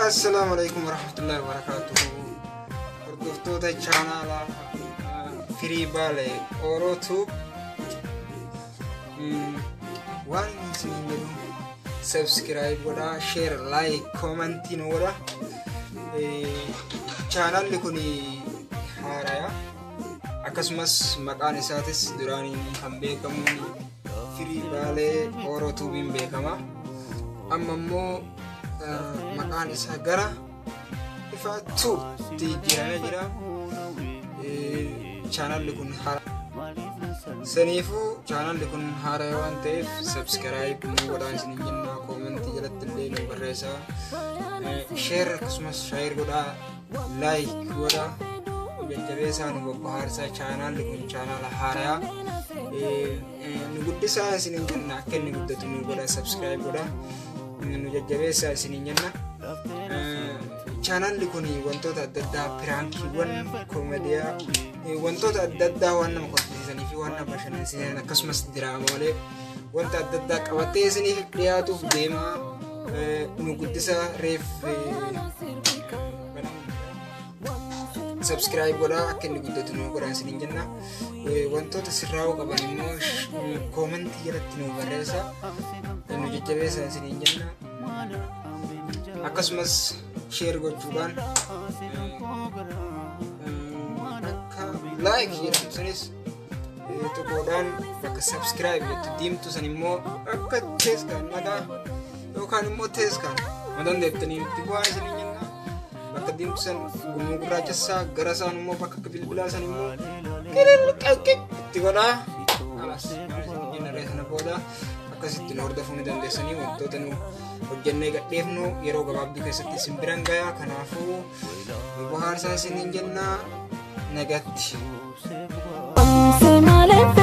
Assalaamu alaikum warahmatullahi wabarakatuh. Hordoftoota chaanaala Firii Baalee Oroo Tube, waan inni isiniin jedhu subscribe godhaa, share, like, comment nu godhaa. Chaanaalli kun haaraya. Akkasumas maqaan isaatis duraaniin kan beekamuun Firii Baalee Oroo Tuubiin beekama. Amma immoo maqaan isaa gara Ifaa Tuubitti jijjiiramee jira. Chaanalli kun saniifuu chaanalli kun haaraa waan ta'eef subscribe nu godhaa isiniin jenna. Koomentii jalatti illee nu barreessaa. Share, akkasumas share godhaa, like godhaa. Jajjabeessaa, nu bobbohaarsaa. Chaanalli kun chaanala haaraa, nu guddisaa isiniin jenna. Akka inni guddatu nu godhaa, subscribe godhaa, nu jajjabeessaa isiniin jenna. Chaanalli kun wantoota adda addaa, piraankiiwwan, koomediyaa, wantoota adda addaa waan nama kolfisiisanii fi waan nama bashannansiisan, akkasumas diraamoolee, wanta adda addaa qabatee isiniif dhiyaatuuf deema. Nu guddisaa, reef subscribe godhaa, akka inni guddatu nu godhaa isiniin jenna. Wantoota sirraa'uu qaban immoo koomentii jalatti nu barreessaa, nu jajjabeessaa isiniin jenna. Akkasumas share gochuudhaan bakka like jedhamu sanis tuquudhaan, bakka subscribe jettu diimtuu san immoo akka teeskaan nagaa yookaan immoo teeskaan ma dandeettanii itti bu'aa isiniin jenna. Bakka diimtuu san gumuu gurraachessaa, gara isaan immoo bakka akka bilbilaa san immoo qilil itti godhaa. Alas maal isiniin jenna reessa, sana booda akkasitti nu hordofuu ni dandeessanii. Wantoota nu hojjennee gadheefnu yeroo gabaabduu keessatti isin biran gayaa. Kanaafuu nu bohaarsaa isiniin jenna, nagatti. Malee.